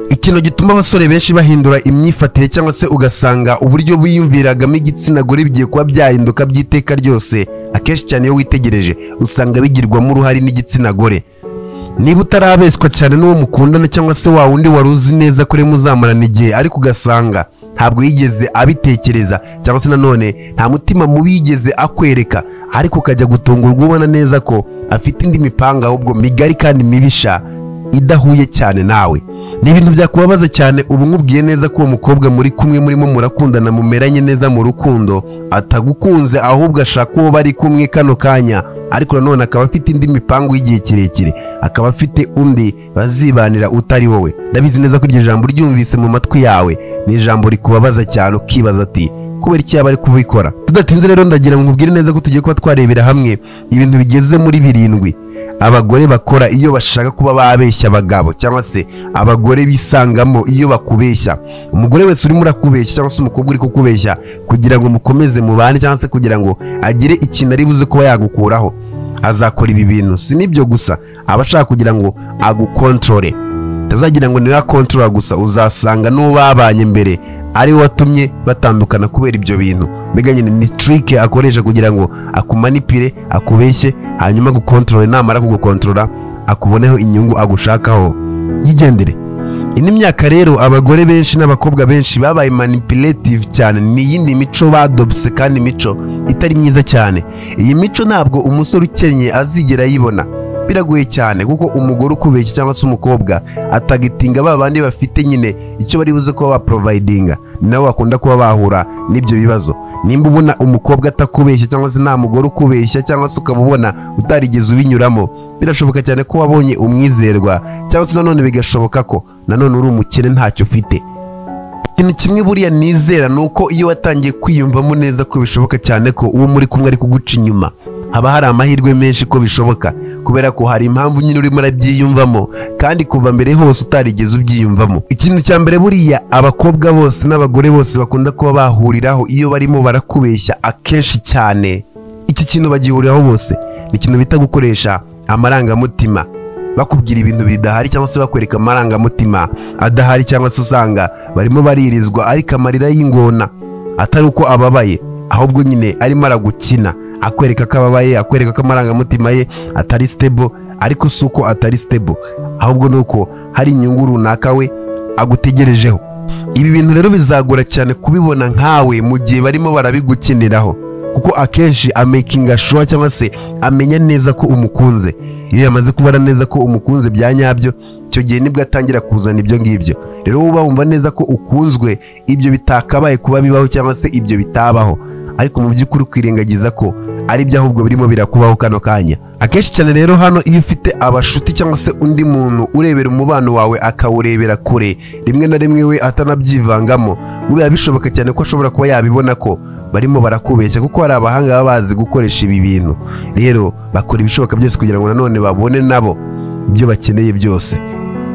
Ikintu gituma abasore benshi bahindura imyifatire cyangwa se ugasanga uburyo biyumviragamo igitsina gore bigiye kuba byahinduka by'iteka ryose, akenshi cyane iyo witegereje usanga bigirwamo uruhare n'igitsina gore. Niba utarabeswa cyane n'uwo mukundana cyangwa se wa wundi wari uzi neza ko muzamarana igihe, ariko ugasanga ntabwo yigeze abitekereza cyangwa se nanone nta mutima mubi yigeze akwereka, ariko ukajya gutungurwa ubona neza ko afite indi mipanga ahubwo migari kandi mibisha idahuye cyane nawe. Ni ibintu byakubabaza cyane. Ubu nkubwiye neza ko uwo mukobwa muri kumwe murimo murakundana mumeranye neza mu rukundo atagukunze, ahubwo ashaka uwo bari kumwe kano kanya, ariko nanone akaba afite indi mipango y'igihe kirekire, akaba afite undi bazibanira utari wowe. Ndabizi neza ko iryo jambo ryumvise mu matwi yawe ni ijambo rikubabaza cyane, ukibaza ati kubera iki yaba ari kubikora. Tudatinze rero ndagira ngo nkubwire neza ko tugiye kuba twarebera hamwe ibintu bigeze muri 7 abagore bakora iyo bashaka kuba babeshya abagabo, cyangwa se abagore bisangamo iyo bakubeshya. Umugore wese urimo urakubeshya cyangwa se umukobwa uri kukubeshya kugira ngo mukomeze mubane cyangwa se kugira ngo agire ikintu ari buze kuba yagukuraho, azakora ibi bintu. Si nibyo gusa, aba ashaka kugira ngo agukontorore. Tazagira ngo niwe akontorora gusa, uzasanga n'uwo babanye mbere ari we watumye batandukana kubera ibyo bintu. Mbega nyine ni trick akoresha kugira ngo akumanipire, akubeshye, hanyuma agukontorore. Namara kugukontorora akuboneho inyungu agushakaho, yigendere. Indi myaka rero abagore benshi n'abakobwa benshi babaye manipulative cyane, ni iyindi mico badopse kandi imico itari myiza cyane. Iyi mico ntabwo umusore ukennye azigera ayibona, biragoye cyane, kuko umugore ukubeshya cyangwa se umukobwa atagitinga ba bandi bafite nyine icyo bari buze kuba baprovidinga, nabo bakunda kuba bahura n'ibyo bibazo. Nimba ubona umukobwa atakubeshya cyangwa se nta mugore ukubeshya cyangwa se ukaba ubona utarigeze ubinyuramo, birashoboka cyane ko wabonye umwizerwa, cyangwa se nanone bigashoboka ko nanone uri umukene ntacyo ufite. Ikintu kimwe buriya nizera ni uko iyo watangiye kwiyumvamo neza ko bishoboka cyane ko uwo muri kumwe ari kuguca inyuma, haba hari amahirwe menshi ko bishoboka, kubera ko hari impamvu nyine urimo urabyiyumvamo kandi kuva mbere hose utarigeze ubyiyumvamo. Ikintu cya mbere buriya abakobwa bose n'abagore bose bakunda kuba bahuriraho iyo barimo barakubeshya akenshi cyane, iki kintu bagihuriraho bose ni ikintu bita gukoresha amarangamutima. Bakubwira ibintu bidahari cyangwa se bakwereka amarangamutima adahari, cyangwa se usanga barimo baririzwa ariko amarira y'ingona atari uko ababaye, ahubwo nyine arimo aragukina, akwereka ko ababaye, akwereka ko amarangamutima ye atari stable, ariko si uko atari stable, ahubwo ni uko hari inyungu runaka we agutegerejeho. Ibi bintu rero bizagora cyane kubibona nkawe mu gihe barimo barabigukiniraho, kuko akenshi amakinga sure cyangwa se amenya neza ko umukunze. Iyo yamaze kubara neza ko umukunze bya nyabyo, icyo gihe nibwo atangira kuzana ibyo ngibyo. Rero uba wumva neza ko ukunzwe, ibyo bitakabaye kuba bibaho cyangwa se ibyo bitabaho, ariko mu by'ukuri ukirengagiza ko ari byo ahubwo birimo birakubaho kano kanya. Akenshi cyane rero hano iyo ufite abashuti cyangwa se undi muntu urebera umubano wawe akawurebera kure, rimwe na rimwe we atanabyivangamo, biba bishoboka cyane ko ashobora kuba yabibona ko barimo barakubeshya, kuko hari abahanga baba bazi gukoresha ibi bintu. Rero bakora ibishoboka byose kugira ngo nanone babone nabo ibyo bakeneye byose.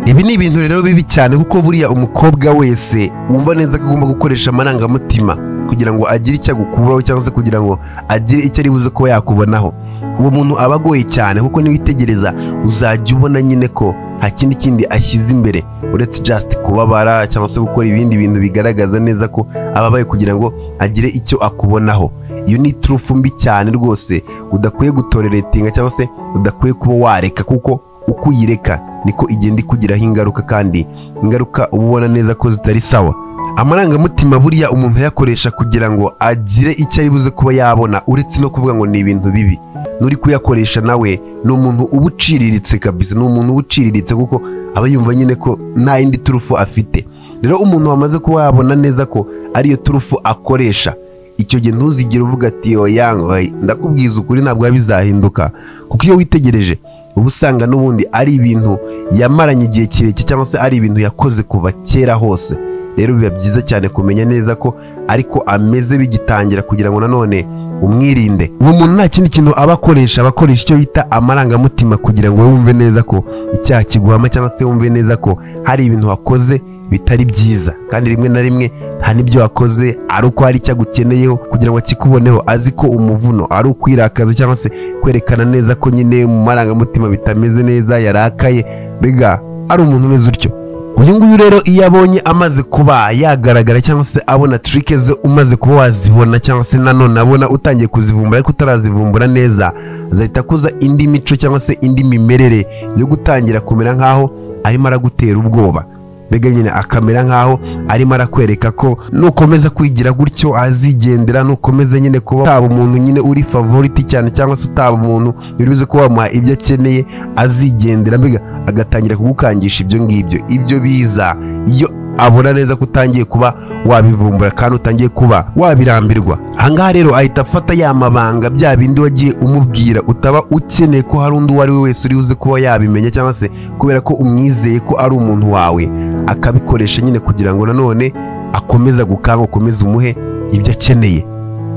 Ibi ni ibintu rero bibi cyane, kuko buriya umukobwa wese wumva neza ko agomba gukoresha amarangamutima kugira ngo agire icyo agukuraho cyangwa se kugira ngo agire icyo ari buze kuba yakubonaho, uwo muntu aba agoye cyane, kuko niwitegereza uzajya ubona nyine ko nta kindi ashyize imbere uretse just kubabara cyangwa se gukora ibindi bintu bigaragaza neza ko ababaye kugira ngo agire icyo akubonaho. Iyo ni turufu mbi cyane rwose udakwiye gutoleretinga cyangwa se udakwiye kuba wareka, kuko uko uyireka niko igenda ikugiraho ingaruka, kandi ingaruka uba ubona neza ko zitari sawa. Amarangamutima buriya umuntu yakoresha kugira ngo agire icyo ari buze kuba yabona, uretse no kuvuga ngo ni ibintu bibi, nuri kuyakoresha nawe ni umuntu uba uciriritse kabisa, ni umuntu uba uciriritse kuko aba yumva nyine ko nta yindi turufu afite. Rero umuntu wamaze kuba yabona neza ko ariyo turufu akoresha, icyo gihe ntuzigere uvuga ati oya, ndakubwiza ukuri ntabwo bizahinduka, kuko iyo witegereje uba usanga n'ubundi ari ibintu yamaranye igihe kirekire cyangwa se ari ibintu yakoze kuva kera hose. Rero biba byiza cyane kumenya neza ko ariko ameze bigitangira kugira ngo nanone umwirinde. Uwo muntu nta kindi kintu aba akoresha, aba akoresha icyo bita amarangamutima kugira ngo wumve neza ko icyaha kiguhama cyangwa se wumve neza ko hari ibintu wakoze bitari byiza, kandi rimwe na rimwe nta n'ibyo wakoze ari uko hari icyo agukeneyeho kugira ngo akikuboneho, azi ko umuvuno ari ukwirakaza cyangwa se kwerekana neza ko nyine mu marangamutima bitameze neza, yarakaye, mbega ari umuntu umeze utyo. Uyu nguyu rero iyo abonye amaze kuba yagaragara cyangwa se abona trick ze umaze kuba wazibona, cyangwa se nanone abona utangiye kuzivumbura ariko utarazivumbura neza, azahita akuza indi mico cyangwa se indi mimerere yo gutangira kumera nkaho arimo aragutera ubwoba. Mbega nyine akamera nkaho arimo arakwereka ko nukomeza kwigira gutyo azigendera, nukomeza nyine kuba utaba umuntu nyine uri favorite cyane, cyangwa se utaba umuntu biri kuba wamuha ibyo akeneye azigendera. Mbega agatangira kugukangisha ibyo ngibyo. Ibyo biza iyo abona neza ko utangiye kuba wabivumbura kandi utangiye kuba wabirambirwa. Ahangaha rero ahita afata ya mabanga, bya bindi wagiye umubwira utaba ukeneye ko hari undi uwo ari we wese uri buze kuba yabimenya, cyangwa se kubera ko umwizeye ko ari umuntu wawe, akabikoresha nyine kugira ngo nanone akomeze gukanga, ukomeze umuhe ibyo akeneye.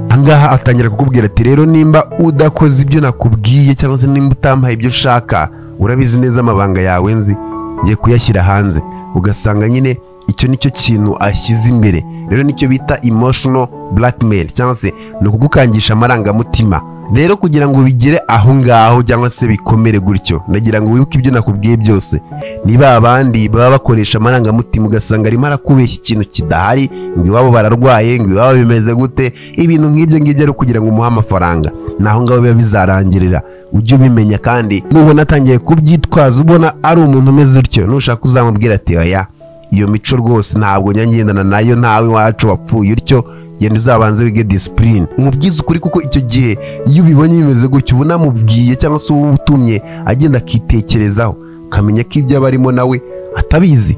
Ahangaha atangira kukubwira ati rero nimba udakoze ibyo nakubwiye, cyangwa se nimba utampaye ibyo ushaka, urabizi neza amabanga yawe nzi, ngiye kuyashyira hanze. Ugasanga nyine icyo nicyo kintu ashyize imbere. Rero nicyo bita emotional blackmail, cyangwa se ni ukugukangisha amarangamutima. Rero kugira ngo bigere aho ngaho cyangwa se bikomere gutyo, nagira ngo wibuke ibyo nakubwiye byose. Niba abandi baba bakoresha amarangamutima, ugasanga arimo arakubeshya ikintu kidahari, ngo iwabo bararwaye, ngo iwabo bimeze gute, ibintu nk'ibyo ngibyo, ari kugira ngo umuhe amafaranga, naho ngaho biba bizarangirira. Ujye ubimenya, kandi nubona atangiye kubyitwaza, ubona ari umuntu umeze utyo, nushaka uzamubwira ati oya, iyo mico rwose ntabwo ngendana nayo, ntawe iwacu wapfuye utyo, genda uzabanze wige discipline, umubwize ukuri. Kuko icyo gihe iyo ubibonye bimeze gutyo, uba unamubwiye cyangwa se uba utumye agenda akitekerezaho, ukamenya ko ibyo aba arimo nawe atabizi.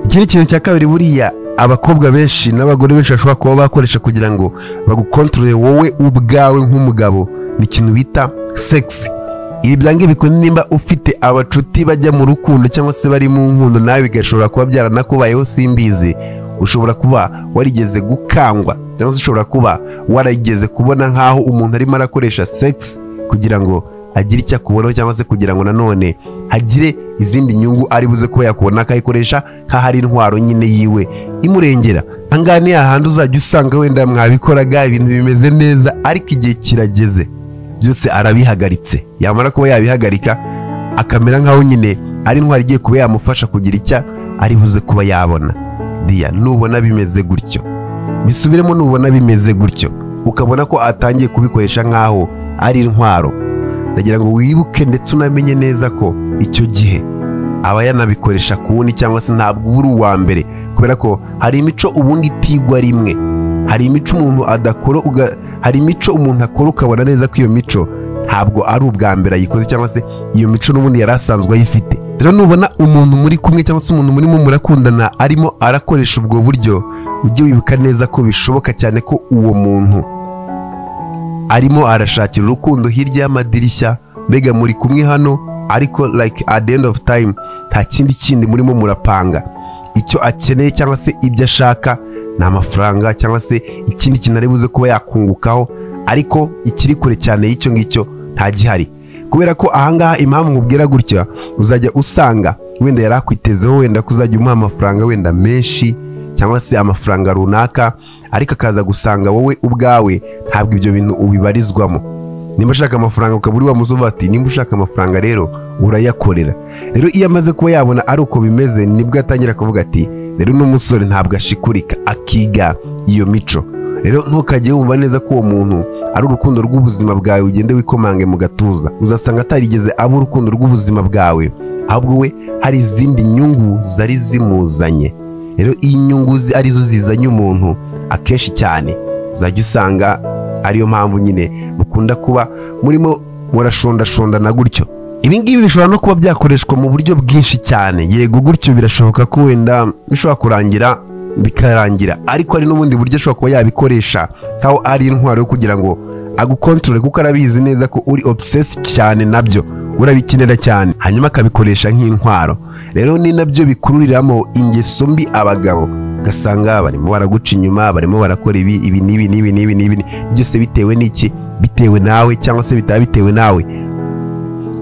Ikindi kintu cya kabiri buriya abakobwa benshi n'abagore benshi bashobora kuba bakoresha kugira ngo bagukontorore wowe ubwawe nk'umugabo, ni ikintu bita sex. Ibi byange bikunda nimba ufite abacuti bajya mu rukundo cyangwa se bari mu nkundo, nawe bigashobora kuba byaranakubayeho, simbizi. Ushobora kuba warigeze gukangwa, cyangwa se ushobora kuba warigeze kubona nk'aho umuntu arimo arakoresha sex kugira ngo agire icyo akubonaho, cyangwa se kugira ngo nanone hagire izindi nyungu ari buze kuba yakubona, akayikoresha nk'aho ari intwaro nyine yiwe imurengera. Ahangaha ni hahandi uzajya usanga wenda mwabikoraga ibintu bimeze neza, ariko igihe kirageze byose arabihagaritse. Yamara kuba yabihagarika, akamera nk'aho nyine ari intwaro igiye kuba yamufasha kugira icyo ari buze kuba yabona. Diya, nubona bimeze gutyo, bisubiremo, nubona bimeze gutyo ukabona ko atangiye kubikoresha nk'aho ari intwaro, ndagira ngo wibuke ndetse unamenye neza ko icyo gihe aba yanabikoresha ku wundi, cyangwa se ntabwo uba uri uwa mbere, kubera ko hari imico ubundi itigwa rimwe. Hari imico umuntu adakora, hari imico umuntu akora ukabona neza ko iyo mico ntabwo ari ubwa mbere ayikoze, cyangwa se iyo mico n'ubundi yari asanzwe ayifite. Rero nubona umuntu muri kumwe cyangwa se umuntu murimo murakundana arimo arakoresha ubwo buryo, ujye wibuka neza ko bishoboka cyane ko uwo muntu arimo arashakira urukundo hirya y'amadirishya. Mbega muri kumwe hano, ariko like at the end of time nta kindi kindi murimo murapanga. Icyo akeneye cyangwa se ibyo ashaka ni amafaranga, cyangwa se ikindi kintu ari buze kuba yakungukaho, ariko ikiri kure cyane y'icyo ngicyo nta gihari. Kubera ko ahangaha impamvu nkubwira gutya, uzajya usanga wenda yari akwitezeho wenda ko uzajya umuha amafaranga wenda menshi, cyangwa se amafaranga runaka, ariko akaza gusanga wowe ubwawe ntabwo ibyo bintu ubibarizwamo. Nimba ushaka amafaranga, ukaba uri wa musore ati nimba ushaka amafaranga rero urayakorera. Rero iyo amaze kuba yabona ari uko bimeze, nibwo atangira kuvuga ati rero uno musore ntabwo ashikurika, akiga iyo mico. Rero ntukajye wumva neza ko uwo muntu ari urukundo rw'ubuzima bwawe, ugende wikomange mu gatuza. Uzasanga atarigeze aba urukundo rw'ubuzima bwawe, ahubwo we hari izindi nyungu zari zimuzanye. Rero iyo inyungu arizo zizanye umuntu, akenshi cyane uzajya usanga ariyo mpamvu nyine mukunda kuba murimo murashondashondana gutyo. Ibi ngibi bishobora no kuba byakoreshwa mu buryo bwinshi cyane. Yego gutyo birashoboka ko wenda bishobora kurangira bikarangira, ariko hari n'ubundi buryo ashobora kuba yabikoresha nkaho ari intwaro yo kugira ngo agukontorore, kuko arabizi neza ko uri obsessed cyane nabyo, urabikenera cyane, hanyuma akabikoresha nk'intwaro. Rero ni nabyo bikururiramo ingeso mbi abagabo, ugasanga barimo baraguca inyuma, barimo barakora ibi ibi n'ibi n'ibi n'ibi n'ibi, byose bitewe n'iki? Bitewe nawe, cyangwa se bitaba bitewe nawe.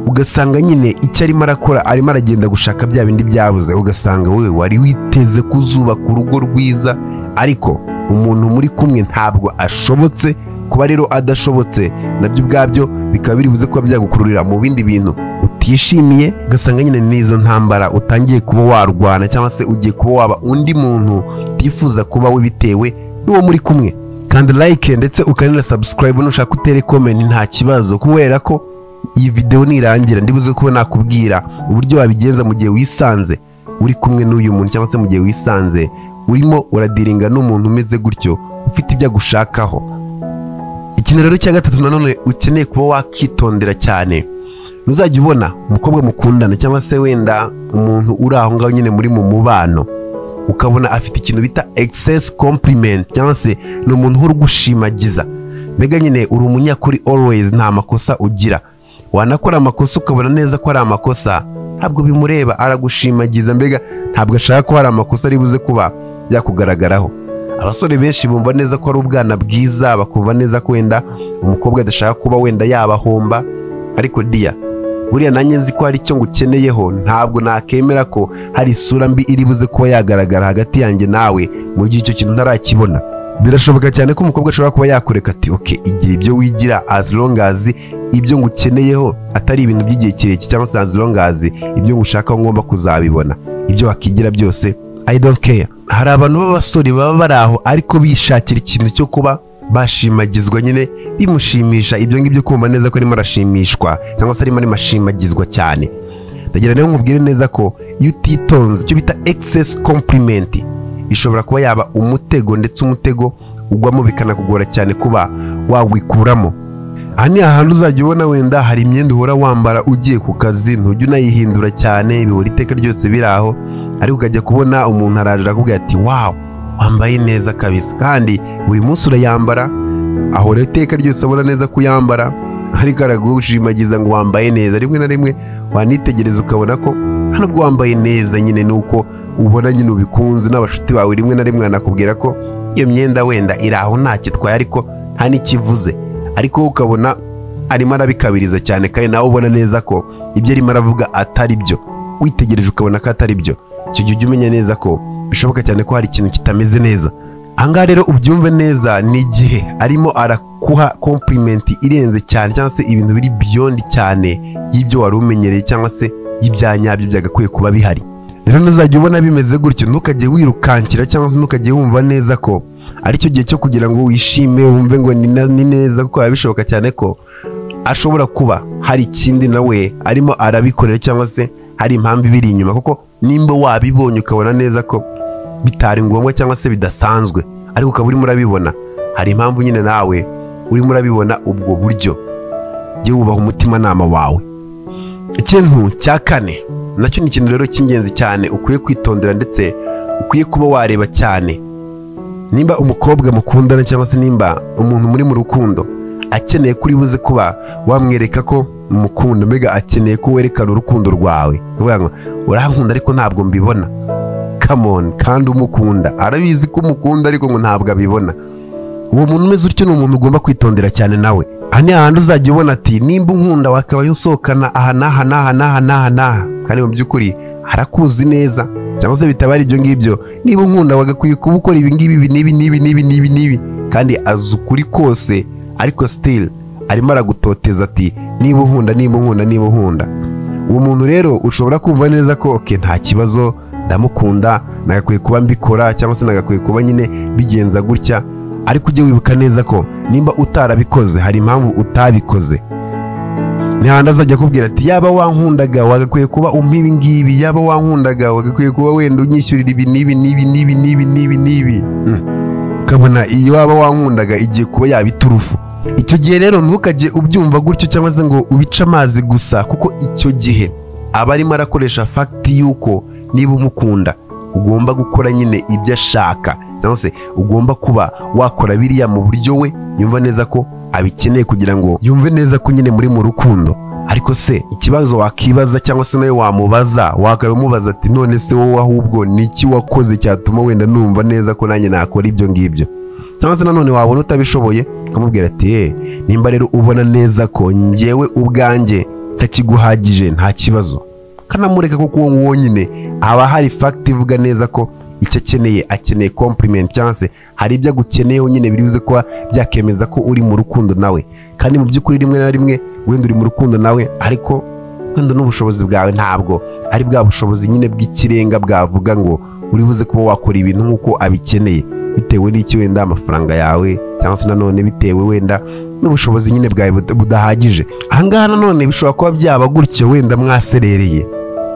Ugasanga nyine icyo arimo arakora, arimo aragenda gushaka bya bindi byabuze. Ugasanga wowe wari witeze kuzubaka urugo rwiza, ariko umuntu muri kumwe ntabwo ashobotse. Kuba rero adashobotse, nabyo ubwabyo bikaba biri buze kuba byagukururira mu bindi bintu atishimiye, ugasanga nyine n'izo ntambara utangiye kuba warwana, cyangwa se ugiye kuba waba undi muntu utifuza kuba we bitewe n'uwo muri kumwe. Kandi like ndetse ukanina subscribe, nushaka utere comment nta kibazo, kubera ko iyi video nirangira ndibuze kuba nakubwira uburyo wabigenza mu gihe wisanze uri kumwe n'uyu muntu, cyangwa se mu gihe wisanze urimo uradiringa n'umuntu umeze gutyo ufite ibyo agushakaho. Ikintu rero cya gatatu nanone ukeneye kuba wakitondera cyane, ntuzajya ubona umukobwa mukundana cyangwa se wenda umuntu uri aho ngaho nyine muri mu mubano, ukabona afite ikintu bita excess compliment, cyangwa se ni umuntu uhora ugushimagiza, mbega nyine uri umunyakuri always, nta makosa ugira, wanakora amakosa ukabona neza ko ari amakosa, ntabwo bimureba, aragushimagiza, mbega ntabwo ashaka ko hari amakosa ari buze kuba yakugaragaraho. Abasore benshi bumva neza ko ari ubwana bwiza, bakumva neza ko wenda umukobwa adashaka kuba wenda yabahomba, ariko dia buriya nanjye nzi ko hari icyo ngukeneyeho, ntabwo nakemera ko hari isura mbi iri buze kuba yagaragara hagati yanjye nawe mu gihe icyo kintu ntarakibona. Birashoboka cyane ko umukobwa ashobora kuba yakureka ati okay, igihe ibyo wigira as long as ibyo ngukeneyeho atari ibintu by'igihe kirekire, cyangwa se as long as ibyo ngushaka ngomba kuzabibona, ibyo wakigira byose I don't care. Hari abantu b'abasore baba bari aho ariko bishakira ikintu cyo kuba bashimagizwa nyine, bimushimisha ibyo ngibyo, kumva neza ko arimo arashimishwa cyangwa se arimo arashimagizwa cyane. Ndagira rero nkubwire neza ko iyo utitonze icyo bita excess compliment ishobora kuba yaba umutego, ndetse umutego ugwamo bikanakugora cyane kuba wawikuramo. Aha ni ahantu uzajya ubona wenda hari imyenda uhora wambara ugiye ku kazi, ntujya unayihindura cyane, bihora iteka ryose biri aho, ariko ukajya kubona umuntu araje arakubwira ati wow, wambaye neza kabisa, kandi buri munsi urayambara, ahora iteka ryose abona neza kuyambara, ariko aragushimagiza ngo wambaye neza. Rimwe na rimwe wanitegereza ukabona ko nubwo wambaye neza nyine nuko ubona nyine ubikunze, n'abashuti bawe rimwe na rimwe banakubwira ko iyo myenda wenda iri aho ntacyo itwaye ariko nta n'ikivuze, ariko ukabona arimo arabikabiriza cyane, kandi nawe ubona neza ko ibyo arimo aravuga atari byo, witegereje ukabona ko atari byo. Icyo gihe ujya umenya neza ko bishoboka cyane ko hari ikintu kitameze neza. Ahangaha rero ubyumve neza, ni igihe arimo arakuha compliment irenze cyane, cyangwa se ibintu biri beyond cyane y'ibyo wari umenyereye, cyangwa se y'ibyanyabyo byagakwiye kuba bihari. Rero ntuzajya ubona bimeze gutyo, ntukajye wirukankira cyangwa se ntukajye wumva neza ko aricyo gihe cyo kugira ngo wishime wumve ngo ni neza, kuko biba bishoboka cyane ko ashobora kuba hari ikindi nawe arimo arabikorera, cyangwa se hari impamvu ibiri inyuma, kuko nimba wabibonye ukabona neza ko bitari ngombwa cyangwa se bidasanzwe, ariko ukaba urimo urabibona, hari impamvu nyine nawe urimo urabibona ubwo buryo. Jya wubaha umutimanama wawe. Ikintu cya kane nacyo ni ikintu rero cy'ingenzi cyane ukwiye kwitondera, ndetse ukwiye kuba wareba cyane. Nimba umukobwa mukundana cyangwa se nimba umuntu muri mu rukundo akeneye kuri buze kuba wamwereka ko umukunda, mbega akeneye ko werekana urukundo rwawe, uvuga ngo urankunda ariko ntabwo mbibona, come on, kandi umukunda arabizi ko umukunda ariko ngo ntabwo abibona. Uwo muntu umeze utyo ni umuntu ugomba kwitondera cyane nawe. Aha ni ahantu uzajya ubona ati nimba unkunda wakabaye usohokana aha n'aha n'aha n'aha n'aha n'aha, kandi mu by'ukuri arakuzi neza, cyangwa se bitaba ari ibyo ngibyo, niba unkunda wagakwiye kuba ukora ibi ngibi ibi n'ibi n'ibi n'ibi n'ibi n'ibi, kandi azi ukuri kose, ariko still arimo aragutoteza ati niba unkunda, niba unkunda, niba unkunda. Uwo muntu rero ushobora kumva neza ko okay, nta kibazo, ndamukunda, nagakwiye kuba mbikora, cyangwa se nagakwiye kuba nyine bigenza gutya, ariko ujye wibuka neza ko nimba utarabikoze hari impamvu utabikoze. Ni hahandi azajya akubwira ati yaba wankundaga wagakwiye kuba umpa ibi ngibi, yaba wankundaga wagakwiye kuba wenda unyishyurira ibi n'ibi n'ibi n'ibi n'ibi n'ibi n'ibi. Ukabona iyo waba wankundaga igiye kuba yaba iturufu. Icyo gihe rero ntukajye ubyumva gutyo cyangwa se ngo ubice amazi gusa, kuko icyo gihe aba arimo arakoresha fact y'uko niba umukunda ugomba gukora nyine ibyo ashaka, cyangwa se ugomba kuba wakora biriya mu buryo we yumva neza ko abikeneye kugira ngo yumve neza ko nyine muri mu rukundo. Ariko se ikibazo wakibaza cyangwa se nawe wamubaza, wakabimubaza ati none se wowe ahubwo ni iki wakoze cyatuma wenda numva neza ko nanjye nakora ibyo ngibyo? Cyangwa se nanone wabona utabishoboye ukamubwira ati nimba rero ubona neza ko njyewe ubwanjye ntakiguhagije nta kibazo, kanamureka kuko uwo nguwo nyine aba hari fact ivuga neza ko icyo akeneye, akeneye compliment, cyangwa se hari ibyo agukeneyeho nyine biri buze kuba byakemeza ko uri mu rukundo nawe, kandi mu by'ukuri rimwe na rimwe wenda uri mu rukundo nawe ariko Wenda n'ubushobozi bwawe ntabwo ari bwa bushobozi nyine bw'ikirenga bwavuga ngo uri buze kuba wakora ibintu nk'uko abikeneye, bitewe n'iki wenda amafaranga yawe, cyangwa se nanone bitewe wenda n'ubushobozi nyine bwawe budahagije. Ahangaha nanone bishobora kuba byaba gutyo wenda mwaserereye,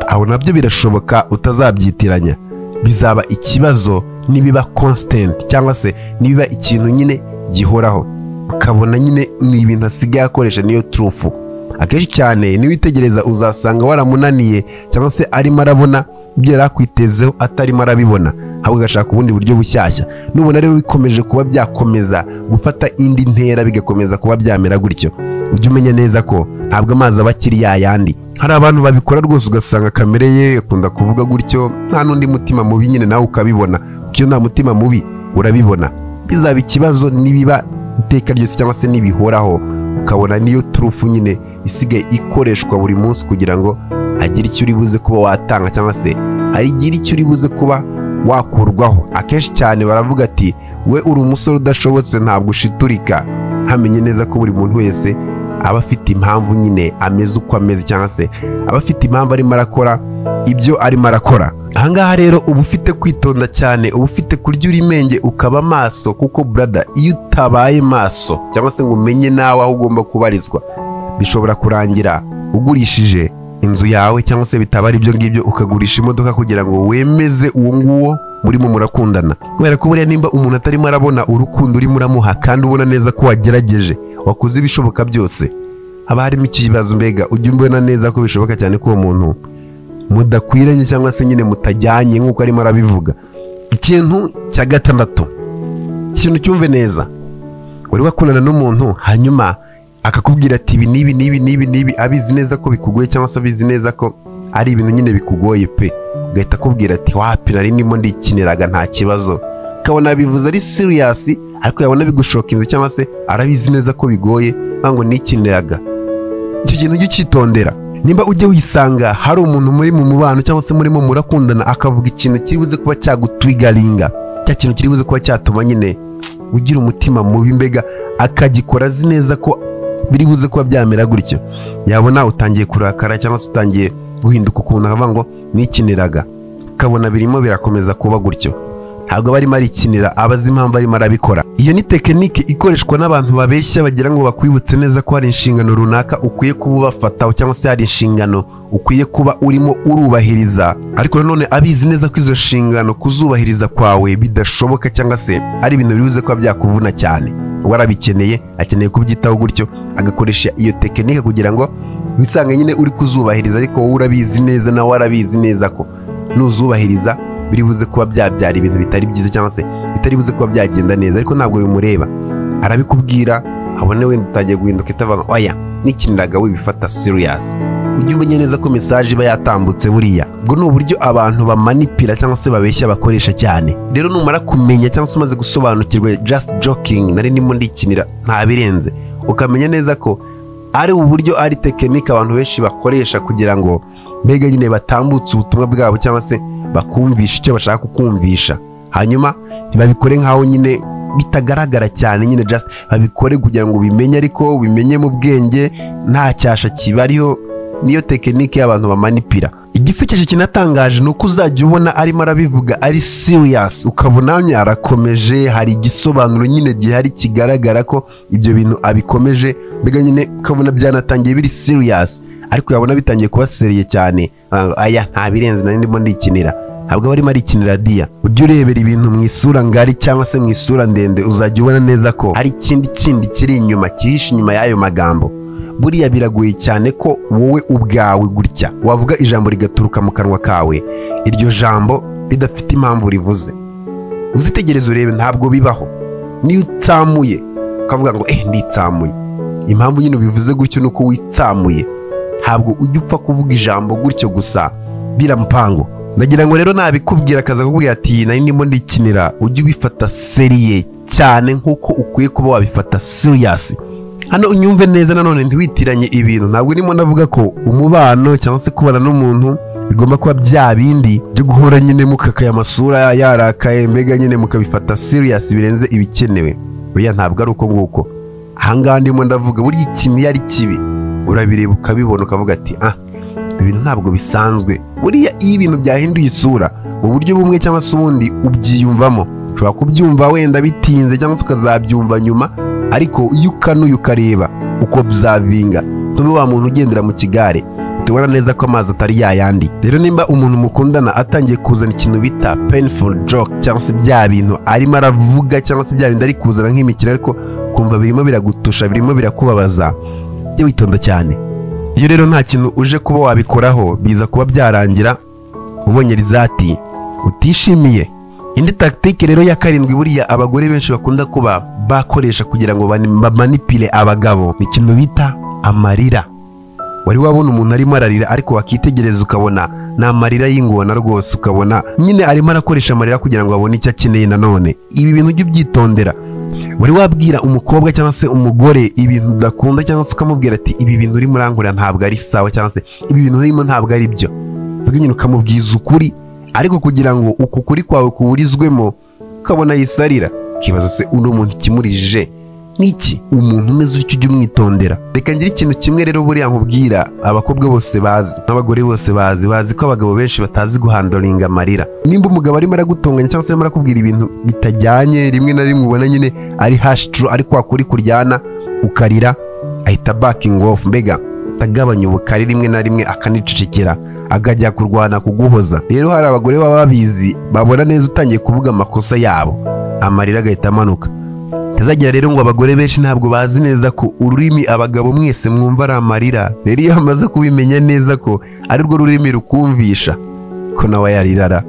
aho nabyo birashoboka, utazabyitiranya. Bizaba ikibazo nibiba constant, cyangwa se nibiba ikintu nyine gihoraho, ukabona nyine ni ibintu asigaye akoresha, niyo turufu. Akenshi cyane niwitegereza uzasanga waramunaniye, cyangwa se arimo arabona ibyo yari akwitezeho atarimo arabibona, ahubwo agashaka ubundi buryo bushyashya. Nubona rero bikomeje kuba byakomeza gufata indi ntera, bigakomeza kuba byamera gutyo, ujye umenya neza ko ntabwo amazi aba akiri yayandi. Hari abantu babikora rwose, ugasanga kamere ye akunda kuvuga gutyo, nta n'undi mutima mubi nyine, nawe ukabibona, kuko iyo nta mutima mubi urabibona. Bizaba ikibazo nibiba iteka ryose, cyangwa se nibihoraho, ukabona niyo turufu nyine isigaye ikoreshwa buri munsi kugira ngo agire icyo uri buze kuba watanga, cyangwa se agire icyo uri buze kuba wakurwaho. Akenshi cyane baravuga ati we uri umusore udashobotse, ntabwo ushiturika. Ntamenye neza ko buri muntu wese aba afite impamvu nyine ameze uko ameze, cyangwa se aba afite impamvu arimo arakora ibyo arimo arakora. Ahangaha rero uba ufite kwitonda cyane, uba ufite kurya urimenge, ukaba maso, kuko brother iyo utabaye maso cyangwa se ngo umenye nawe aho ugomba kubarizwa, bishobora kurangira ugurishije inzu yawe, cyangwa se bitaba ari ibyo ngibyo ukagurisha imodoka kugira ngo wemeze uwo nguwo murimo murakundana. Kubera ko buriya nimba umuntu atarimo arabona urukundo urimo uramuha, kandi ubona neza ko wagerageje, wakoze ibishoboka byose, haba harimo ikibazo. Mbega ujya ubona neza ko bishoboka cyane ko uwo muntu mudakwiranye, cyangwa se nyine mutajyanye nk'uko arimo arabivuga. Ikintu cya gatandatu, ikintu cyumve neza, wari wakundana n'umuntu hanyuma akakubwira ati ibi n'ibi n'ibi n'ibi n'ibi, abizi neza ko bikugoye, cyangwa se abizi neza ko ari ibintu nyine bikugoye pe, ugahita akubwira ati wapi nari ndimo ndikiniraga nta kibazo. Ukabona bivuze ari serious, ariko yabona bigushokinze, cyangwa se arabizi neza ko bigoye, ngo nikiniraga. Icyo kintu ujye ucyitondera. Nimba ujye wisanga hari umuntu muri mu mubano cyangwa se murimo murakundana, akavuga ikintu kiri buze kuba cyagutwigaringa, cya kintu kiri buze kuba cyatuma nyine ugira umutima mubi, mbega akagikora azi neza ko biri buze kuba byamera gutyo, yabona utangiye kurakara cyangwa se utangiye guhinduka ukuntu, akavuga ngo nikiniraga, ukabona birimo birakomeza kuba gutyo. Ntabwo aba arimo arikinira, aba azi impamvu arimo arabikora. Iyo ni tekinike ikoreshwa n'abantu babeshya bagira ngo bakwibutse neza ko hari inshingano runaka ukwiye kuba ubafataho, cyangwa se hari inshingano ukwiye kuba urimo urubahiriza, ariko nanone abizi neza ko izo nshingano kuzubahiriza kwawe bidashoboka, cyangwa se ari ibintu biri buze kuba byakuvuna cyane. We arabikeneye, akeneye kubyitaho gutyo, agakoresha iyo tekinike kugira ngo wisange nyine uri kuzubahiriza, ariko wowe urabizi neza, nawe arabizi neza ko nuzubahiriza biri buze kuba byabyara ibintu bitari byiza, cyangwa se bitari buze kuba byagenda neza, ariko ntabwo bimureba. Arabikubwira, abone wenda utangiye guhinduka, itavuga oya nikiniraga, wibifata serious. Ujye umenya neza ko message iba yatambutse. Buriya ubwo ni uburyo abantu bamanipira cyangwa se babeshya bakoresha cyane. Rero numara kumenya cyangwa se umaze gusobanukirwa just joking, nari ndimo ndikinira nta birenze, ukamenya neza ko ari uburyo, ari tekinike abantu benshi bakoresha kugira ngo mbega nyine batambutse ubutumwa bwabo, cyangwa se bakumvisha icyo bashaka kukumvisha, hanyuma ntibabikore nkaho nyine bitagaragara cyane, nyine just babikore kugira ngo ubimenye, ariko ubimenye mu bwenge, nta cyasha kibariho. Niyo tekinike y'abantu bamanipira. Igisekeje kinatangaje ni uko uzajya ubona arimo arabivuga ari serious, ukabona arakomeje, hari igisobanuro nyine gihari kigaragara ko ibyo bintu abikomeje, mbega nyine ukabona byanatangiye biri serious, ariko yabona bitangiye kuba sérieux cyane, aya nta birenze nari ndimo ndikinira. Ntabwo aba arimo arikinira dear. Ujye urebera ibintu mu isura ngari cyangwa se mu isura ndende, uzajya ubona neza ko hari ikindi kindi kiri inyuma, cyihishe inyuma y'ayo magambo. Buriya biragoye cyane ko wowe ubwawe gutya wavuga ijambo rigaturuka mu kanwa kawe, iryo jambo ridafite impamvu rivuze. Uzitegereze urebe, ntabwo bibaho. Niyo utsamuye ukavuga ngo nditsamuye, impamvu nyine ubivuze gutyo ni uko witsamuye. Ntabwo ujya upfa kuvuga ijambo gutyo gusa biramupango. Ndagira ngo rero nabikubwira akaza kukubwira ati nari ndimo ndikinira, ujye ubifata sérieux cyane nk'uko ukwiye kuba wabifata serious. Hano unyumve neza nanone, ntiwitiranye ibintu. Ntabwo ndimo ndavuga ko umubano cyangwa se kubana n'umuntu bigomba kuba bya bindi byo guhora nyine mukakaye amasura yarakaye, mbega nyine mukabifata serious birenze ibikenewe. Oya, ntabwo ari uko nguko. Ahangaha ndimo ndavuga burya ikintu iyo ari kibi urabireba ukabibona, ukavuga ati ah. Ibintu ntabwo bisanzwe. Buriya iyo ibintu byahinduye isura mu buryo bumwe cyangwa se ubundi ubyiyumvamo, ushobora kubyumva wenda bitinze cyangwa se ukazabyumva nyuma, ariko iyo ukanuye ukareba uko byavinga, ntube wa muntu ugendera mu kigare, tubona neza ko amazi atari yayandi. Rero nimba umuntu mukundana atangiye kuzana ikintu bita painful joke, cyangwa se bya bintu arimo aravuga, cyangwa se bya bintu ari kuzana nk'imikino ariko kumva birimo biragutusha, birimo birakubabaza, jya witonda cyane. Iyo rero nta kintu uje kuba wabikoraho, biza kuba byarangira ubonye result utishimiye. Indi tactique rero ya karindwi buriya abagore benshi bakunda kuba bakoresha kugira ngo bamanipule abagabo ni ikintu bita amarira. Wari wabona umuntu arimo ararira, ariko wakitegereza ukabona ni amarira y'ingona rwose, ukabona nyine arimo arakoresha amarira kugira ngo abone icyo akeneye. Nanone ibi bintu ujye ubyitondera. Wari wabwira umukobwa cyangwa se umugore ibintu udakunda, cyangwa se ukamubwira ati ibi bintu urimo urangurira ntabwo ari sawa, cyangwa se ibi bintu urimo ntabwo ari byo, nyine ukamubwiza ukuri, ariko kugira ngo uku kuri kwawe kuburizwemo ukabona yisarira, ukibaza se uno muntu ikimurijije niki? Umuntu umeze utyo ujye umwitondera. Reka ngire ikintu kimwe rero buriya nkubwira, abakobwa bose bazi n'abagore bose bazi ko abagabo benshi batazi guhandlinga amarira. Nimba umugabo arimo aragutonganya cyangwa se arimo arakubwira ibintu bitajyanye, rimwe na rimwe ubona nyine ari harsh true, ari kwa kuri kuryana, ukarira, ahita backing off, mbega agabanya ubukari rimwe na rimwe akanicecekera, akajya kurwana kuguhoza. Rero hari abagore baba babizi, babona neza utangiye kuvuga amakosa yabo, amarira agahita amanuka. Tazagira rero ngo abagore benshi ntabwo bazi neza ko ururimi abagabo mwese mwumva ari amarira. Rero iyo amaze kubimenya neza ko ari rwo rurimi rukumvisha ko nawe yarirara.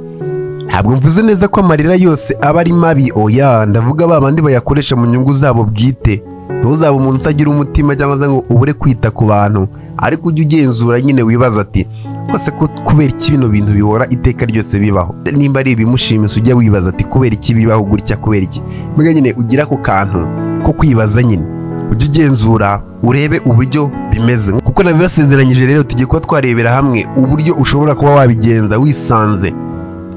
Ntabwo mvuze neza ko amarira yose aba ari mabi, oya, ndavuga ba bandi bayakoresha mu nyungu zabo bwite. Ntuzaba umuntu utagira umutima cyangwa se ngo ubure kwita ku bantu, ariko ujye ugenzura nyine wibaza ati kose ko kubera iki bino bintu bihora iteka ryose bibaho. Nimba ari ibimushimisha ujya wibaza ati kubera iki bibaho gutya, kubera iki? Mbega nyine ugira ako kantu ko kwibaza nyine, ujye ugenzura urebe uburyo bimeze. Kuko nabibasezeranyije rero tugiye kuba twarebera hamwe uburyo ushobora kuba wabigenza wisanze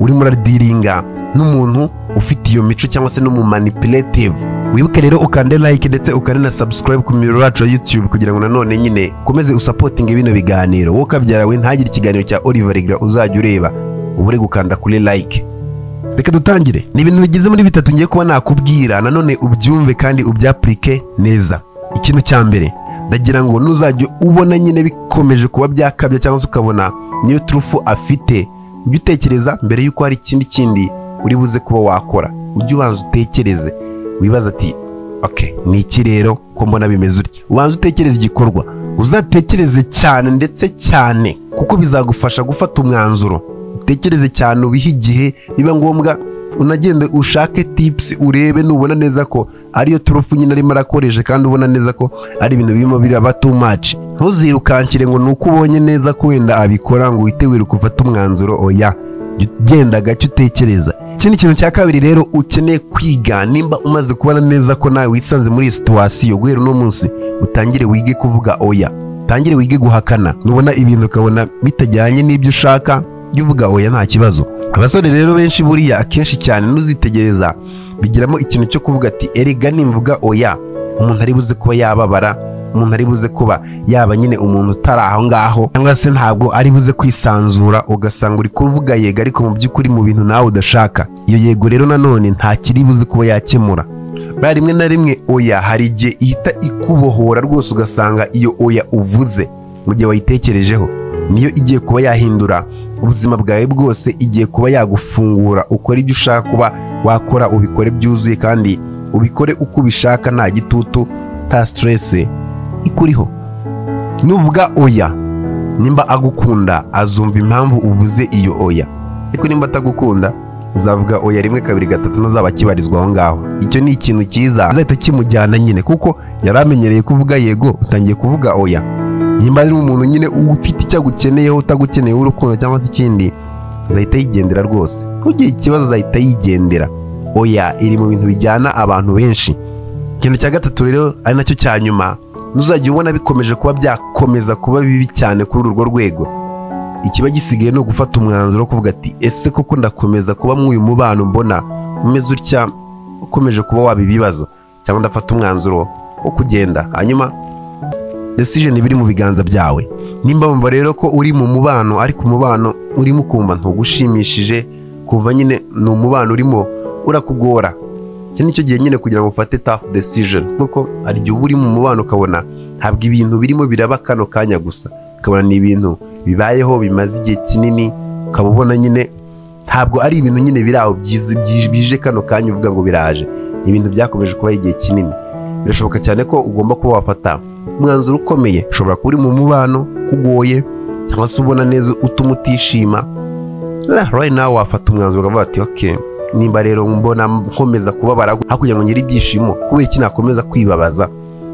urimo uradealinga n'umuntu ufite iyo mico cyangwa se n'umumanipulative. Wibuke rero ukande like ndetse ukande na subscribe ku miyoboro yacu ya YouTube kugira ngo nanone nyine ukomeze usupportinge bino biganiro. Wowe kabyara we ntagire ikiganiro cya Oliver Regra uzajya ureba ubure gukanda kuri like. Reka dutangire. Ni ibintu bigeze muri bitatu ngiye kuba nakubwira, nanone ubyumve kandi ubyapplique neza. Ikintu cya mbere, ndagira ngo nuzajya ubona nyine bikomeje kuba byakabya cyangwa se ukabona niyo turufu afite, ujye utekereza mbere yuko hari ikindi kindi uri buze kuba wakora. Ujye ubanza utekereze, wibaza ati okay, ni iki rero ko mbona bimeze utya? Ubanza utekereze igikorwa, uzatekereze cyane ndetse cyane, kuko bizagufasha gufata umwanzuro. Utekereze cyane, ubihe igihe, niba ngombwa unagende ushake tips, urebe nubona neza ko ariyo turufu nyine arimo arakoresha kandi ubona neza ko ari ibintu birimo biraba too much. Ntuzirukankire ngo nuko ubonye neza ko wenda abikora ngo uhite wiruka ufate umwanzuro, oya, genda gake utekereza. Ikindi kintu cya kabiri rero ukeneye kwiga, nimba umaze kubona neza ko nawe wisanze muri iyi situation, guhera uno munsi utangire wige kuvuga oya, utangire wige guhakana. Nubona ibintu ukabona bitajyanye n'ibyo ushaka, jya uvuga oya, nta kibazo. Abasore rero benshi buriya akenshi cyane nuzitegereza bigiramo ikintu cyo kuvuga ati erega nimvuga oya umuntu ari buze kuba yababara, umuntu ari buze kuba yaba nyine umuntu utari aho ngaho, cyangwa se ntabwo ari buze kwisanzura, ugasanga uri kuvuga yego ariko mu by'ukuri mu bintu nawe udashaka. Iyo yego rero nanone nta kiri buze kuba yakemura. Buriya rimwe na rimwe oya hari igihe ihita ikubohora rwose, ugasanga iyo oya uvuze mu gihe wayitekerejeho niyo igiye kuba yahindura ubuzima bwawe bwose, igiye kuba yagufungura ukora ibyo ushaka kuba wakora, ubikore byuzuye kandi ubikore uko ubishaka, nta gitutu, nta stress ikuriho. Nuvuga oya, nimba agukunda azumva impamvu uvuze iyo oya, ariko nimba atagukunda uzavuga oya rimwe kabiri gatatu ntazaba akibarizwa aho ngaho. Icyo ni ikintu cyiza azahita kimujyana nyine, kuko yari amenyereye kuvuga yego, utangiye kuvuga oya. Nimba ari umuntu nyine ufite icyo agukeneyeho, utagukeneye urukundo cyangwa se ikindi, azahita yigendera rwose. Ntugire ikibazo, azahita yigendera. Oya iri mu bintu bijyana abantu benshi. Ikintu cya gatatu rero ari nacyo cya nyuma, ntuzajya ubona bikomeje kuba byakomeza kuba bibi cyane kuri urwo rwego, ikiba gisigaye ni ugufata umwanzuro wo kuvuga ati ese koko ndakomeza kuba mw'uyu mubano mbona umeze utya, ukomeje kuba waba ibibazo, cyangwa ndafata umwanzuro wo kugenda. Hanyuma Decision biri mu biganza byawe. Nimba wumva rero ko uri mu mubano, ariko umubano urimo ukumva ntugushimishije, kumva nyine ni umubano urimo urakugora, iki nicyo gihe nyine kugira ngo ufate tough decision. Kuko hari igihe uba uri mu mubano ukabona ntabwo ibintu birimo biraba kano kanya gusa, ukabona ni ibintu bibayeho bimaze igihe kinini, ukaba ubona nyine ntabwo ari ibintu nyine biri aho bije kano kanya uvuga ngo biraje, ni ibintu byakomeje kubaho igihe kinini. Birashoboka cyane ko ugomba kuba wafata umwanzuro ukomeye. Ushobora kuba uri mu mubano kugoye, cyangwa se ubona neza utuma utishima. Right now wafata umwanzuro ukavuga ati okay, nimba rero mbona nkomeza kubabara aho kugira ngo ngire ibyishimo, kubera iki nakomeza kwibabaza?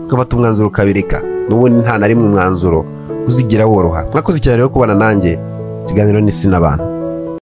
Ugafata umwanzuro ukabireka. N'ubundi nta na rimwe umwanzuro uzigera woroha. Mwakoze cyane rero kubana nanjye. Ikiganiro ni Isi n'Abantu.